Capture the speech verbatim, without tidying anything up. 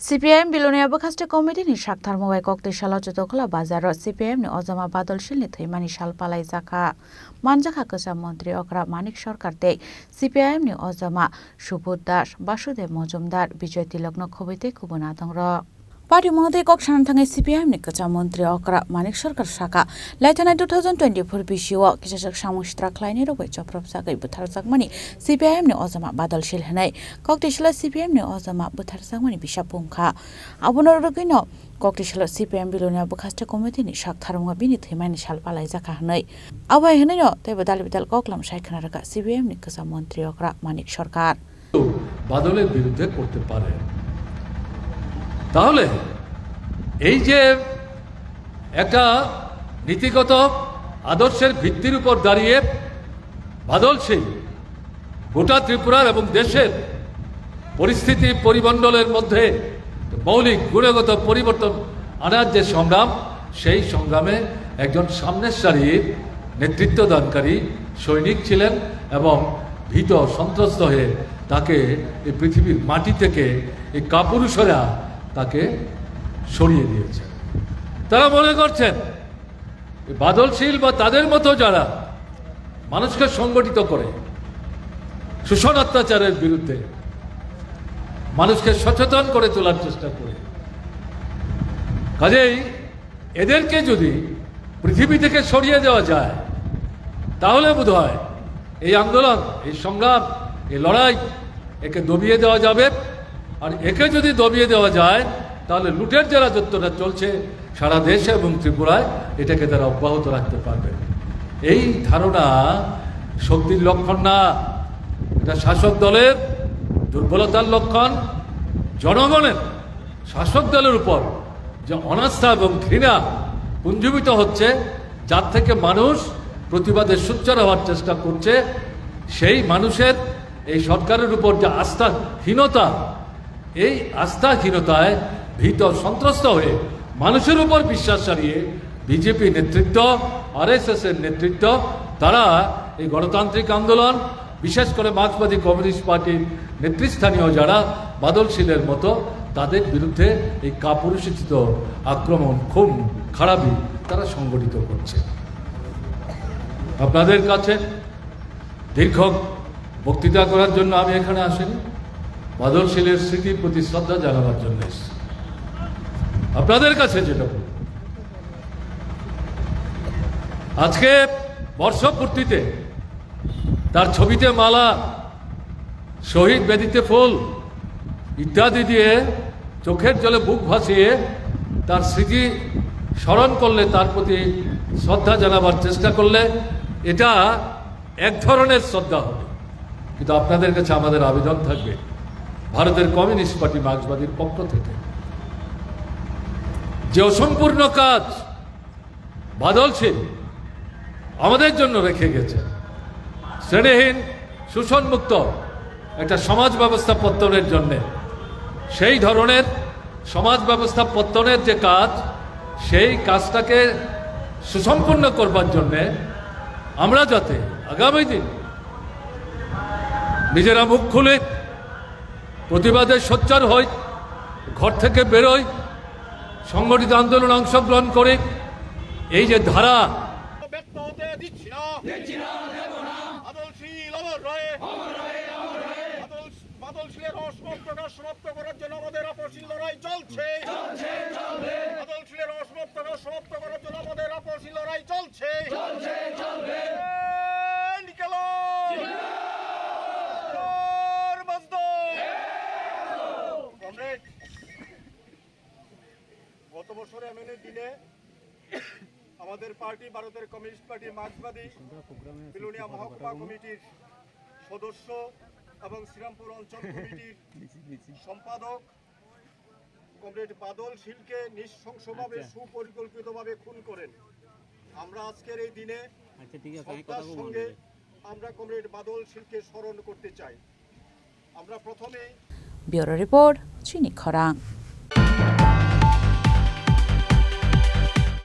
C P I M Bilonia Bwkhaste Committee ni saktharmung bai Koktwisalo Chotokhola bazar o C P I M ni ojama Badol Sil ni thwimani sal palaijakha. Manjakha kwcham montri okra Manik Sarkar tei C P I M ni ojama Subodh Das, Basudev Mojumdar, Bijoy Tilok no khobwi tei kubun adongrok. Party mungwi kok sana thangwi C P I M ni kwcham montri okra Manik Sarkar saka, laithana two thousand twenty-four B C o kisachak samung sitra khlainai rok bai chopropjagwi butharjakmani C P I M ni ojama Badol Sil hwnwi. Koktwisalo C P I M ni ojama butharjakmani bisa pungkha. Abono rwgwino Koktwisalo C P I M Bilonia Bwkhaste Committee ni saktharmungo bini thwimani sal palaijakha hwnwi. Abo hai hwnwino teibo dal bidal koklam sai khna rwkha C P I M ni kwcham montri okra Manik Sarkar. বাদলের বিরুদ্ধে করতে পারে, তাহলে এই যে একটা নীতিগত আদর্শের ভিত্তির উপর দাঁড়িয়ে বাদল সিং গোটা ত্রিপুরার এবং দেশের পরিস্থিতি পরিমণ্ডলের মধ্যে মৌলিক গুণগত পরিবর্তন আনার যে সংগ্রাম, সেই সংগ্রামে একজন সামনের সারির নেতৃত্ব দানকারী সৈনিক ছিলেন এবং ভীত সন্ত্রস্ত হয়ে তাকে এই পৃথিবীর মাটি থেকে এই কাপুরুষেরা তাকে সরিয়ে দিয়েছে। তারা মনে করছেন এই বাদল সিল বা তাদের মতো যারা মানুষকে সংগঠিত করে শোষণ অত্যাচারের বিরুদ্ধে মানুষকে সচেতন করে তোলার চেষ্টা করে, কাজেই এদেরকে যদি পৃথিবী থেকে সরিয়ে দেওয়া যায়, তাহলে বোধহয় এই আন্দোলন, এই সংগ্রাম, এই লড়াই, একে দবিয়ে দেওয়া যাবে। আর একে যদি দবিয়ে দেওয়া যায়, তাহলে লুটের যে রাজত্বটা চলছে সারা দেশে এবং ত্রিপুরায়, এটাকে তারা অব্যাহত রাখতে পারবে। এই ধারণা শক্তির লক্ষণ না, এটা শাসক দলের দুর্বলতার লক্ষণ। জনগণের শাসক দলের উপর যে অনাস্থা এবং ঘৃণা পুঞ্জীভূত হচ্ছে, যার থেকে মানুষ প্রতিবাদে সোচ্চার হওয়ার চেষ্টা করছে, সেই মানুষের এই সরকারের উপর যে আস্থাহীনতা, এই আস্থাহীনতায় ভীত সন্ত্রস্ত হয়ে মানুষের উপর বিশ্বাস হারিয়ে বিজেপি নেতৃত্ব, আরএসএস এর নেতৃত্ব, তারা এই গণতান্ত্রিক আন্দোলন, বিশেষ করে মার্ক্সবাদী কমিউনিস্ট পার্টির নেতৃস্থানীয় যারা বাদল সিলের মতো, তাদের বিরুদ্ধে এই কাপুরুষোচিত আক্রমণ, খুন, খারাপি তারা সংগঠিত করছে। আপনাদের কাছে দীর্ঘ বক্তৃতা করার জন্য আমি এখানে আসিনি, বাদল সিলের স্মৃতির প্রতি শ্রদ্ধা জানাবার জন্য এসেছি। আপনাদের কাছে যেটা বলব, আজকে বর্ষপূর্তিতে তার ছবিতে মালা, শহীদ বেদিতে ফুল ইত্যাদি দিয়ে চোখের জলে বুক ভাসিয়ে তার স্মৃতি স্মরণ করলে, তার প্রতি শ্রদ্ধা জানাবার চেষ্টা করলে, এটা এক ধরনের শ্রদ্ধা হবে। কিন্তু আপনাদের কাছে আমাদের আবেদন থাকবে, ভারতের কমিউনিস্ট পার্টি মার্ক্সবাদীর পক্ষ থেকে যে অসম্পূর্ণ কাজ বাদল সিং আমাদের জন্য রেখে গেছে, শ্রেণীহীন, শোষণমুক্ত একটা সমাজ ব্যবস্থা পত্তনের জন্যে, সেই ধরনের সমাজ ব্যবস্থা পত্তনের যে কাজ, সেই কাজটাকে সুসম্পন্ন করবার জন্যে আমরা যাতে আগামী দিন নিজেরা মুখ খুলে প্রতিবাদে সোচ্চার হই, ঘর থেকে বেরোই, সংগঠিত আন্দোলনে অংশগ্রহণ করি, এই যে ধারা ব্যর্থ হতে দিচ্ছি না। দিচ্ছি না, দেব না। বাদল শীল অমর রয়ে। অমর রয়ে, অমর রয়ে। বাদল, বাদল শীলের অসমাপ্ত কাজ সমাপ্ত করার জন্য আমাদের আপসী লড়াই চলছে। চলছে, চলবে। বাদল শীলের অসমাপ্ত কাজ সমাপ্ত করার জন্য আমাদের আপসী লড়াই চলছে। চলছে, চলবে। এ, নিকালো। জোর মজদুর। কমরেড, গত বছর এমএনএ দিনে আমাদের পার্টি, ভারতের কমিউনিস্ট পার্টি মার্ক্সবাদী বিলোনিয়া মহকুমা কমিটির সদস্য এবং শ্রীরামপুর অঞ্চল কমিটির সম্পাদক কমরেড বাদল শীলকে নৃশংসভাবে আচ্ছা। সুপরিকল্পিতভাবে খুন করেন। আমরা আজকের এই দিনে আচ্ছা, ঠিক আছে, আমি শ্রদ্ধার কথা বলবো সঙ্গে ওনাদের। আমরা কমরেড বাদল শীলকে স্মরণ করতে চাই। আমরা প্রথমেই Bureau Report, Chini Khorang.